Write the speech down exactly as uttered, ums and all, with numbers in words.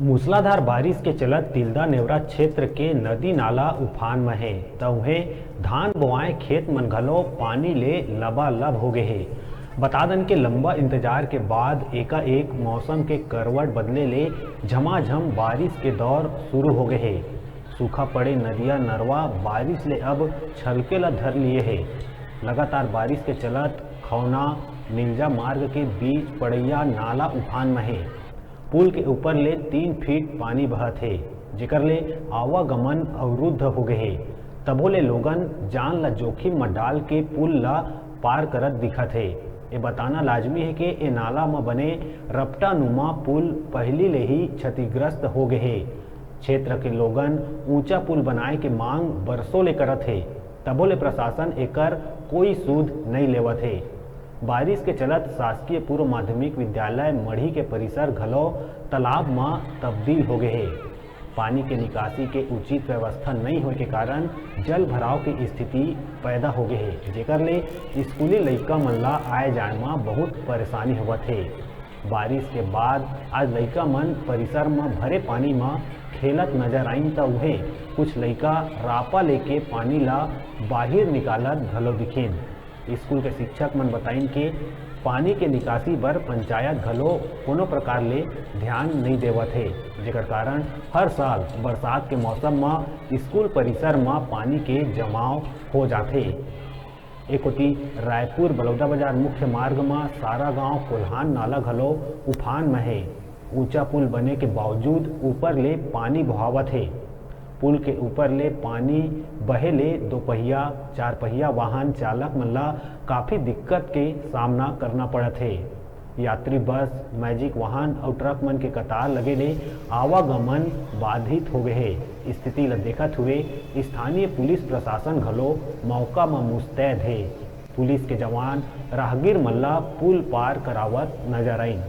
मूसलाधार बारिश के चलत तिल्दा नेवरा क्षेत्र के नदी नाला उफान म हे, त उहें धान बोआए खेत मन घलो पानी ले लबालब हो गे हे। बता दन के लंबा इंतजार के बाद एकाएक मौसम के करवट बदले ले झमाझम बारिश के दौर शुरू हो गे हे। सूखा पड़े नदिया नरवा बारिश ले अब छलके ला धर लिए हे। लगातार बारिश के चलत खौना मिंजा मार्ग के बीच पड़ैया नाला उफान म हे। पुल के ऊपर ले तीन फीट पानी बहत हे, जेकर ले आवागमन अवरुद्ध हो गे हे। तभो ले लोगन जान ल जोखिम म डाल के पुल ल पार करत दिखत हे। ए बताना लाजमी हे के ए नाला म बने रपटानुमा पुल पहिली ले ही क्षतिग्रस्त हो गे हे। क्षेत्र के लोगन ऊंचा पुल बनाए के मांग बरसों ले करत हे, तभो ले प्रशासन एकर कोई सूद नइ लेवत हे। बारिश के चलत शासकीय पूर्व माध्यमिक विद्यालय मढ़ी के परिसर घलो तालाब म तब्दील हो गे हे। पानी के निकासी के उचित व्यवस्था नइ होए के कारण जल भराव के स्थिति पैदा हो गे हे, जेकर ले स्कूली लइका मन ला आए जाए म बहुत परेशानी होवत हे। बारिश के बाद आज लइका मन परिसर म भरे पानी म खेलत नजर आइन, त उहें कुछ लइका रापा लेके पानी ला बाहिर निकालत घलो दिखिन। स्कूल के शिक्षक मन बताइन के पानी के निकासी बर पंचायत घलो कोनो प्रकार ले ध्यान नइ देवत हे, जेकर कारण हर साल बरसात के मौसम म स्कूल परिसर म पानी के जमाव हो जाथे। एकोती रायपुर बलौदाबाजार मुख्य मार्ग म सारागांव कोल्हान नाला घलो उफान म हे। ऊंचा पुल बने के बावजूद ऊपर ले पानी बोहावत हे। पुल के ऊपर ले पानी बहे ले दोपहिया, चारपहिया वाहन चालक मन ला काफी दिक्कत के सामना करना पड़त हे। यात्री बस, मैजिक वाहन अउ ट्रक मन के कतार लगे ले आवागमन बाधित हो गए हे। स्थिति ल देखत हुए स्थानीय पुलिस प्रशासन घलो मौका म मुस्तैद हे। पुलिस के जवान राहगीर मन ला पुल पार करावत नजर आइन।